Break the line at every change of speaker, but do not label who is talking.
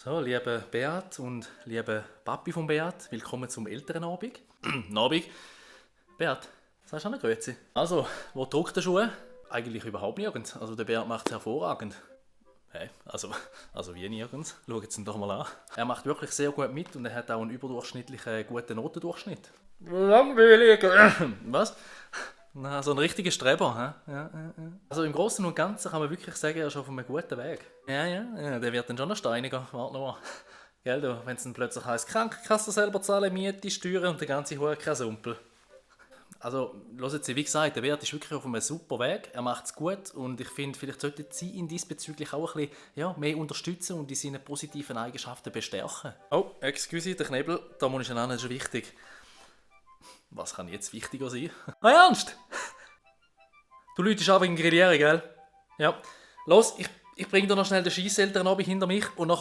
So, liebe Beat und liebe Papi von Beat, willkommen zum Elternabend. Abend. Beat, sagst du auch noch Grüezi? Also, wo druckt der Schuh? Eigentlich überhaupt nirgends. Also der Beat macht es hervorragend. Hey, also wie nirgends. Schaut es ihn doch mal an. Er macht wirklich sehr gut mit und er hat auch einen überdurchschnittlichen guten Notendurchschnitt. Langweilig. Was? Na, so ein richtiger Streber, hä? Ja. Also im Großen und Ganzen kann man wirklich sagen, er ist auf einem guten Weg. Ja, der wird dann schon noch steiniger. Warte noch mal. Gell, du, wenn es dann plötzlich heisst, Krankenkasse selber zahlen, Miete, Steuern und der ganze hohe Krasumpel. Also, hören Sie, wie gesagt, der Wert ist wirklich auf einem super Weg. Er macht es gut und ich finde, vielleicht sollten Sie ihn diesbezüglich auch ein bisschen mehr unterstützen und in seinen positiven Eigenschaften bestärken. Oh, excuse, der Knebel, da muss ich an, das ist wichtig. Was kann jetzt wichtiger sein? Ah, ernst? Du läutest an wegen Grillieren, gell? Ja. Los, ich bring dir noch schnell den Scheisseltern hinter mich und nachher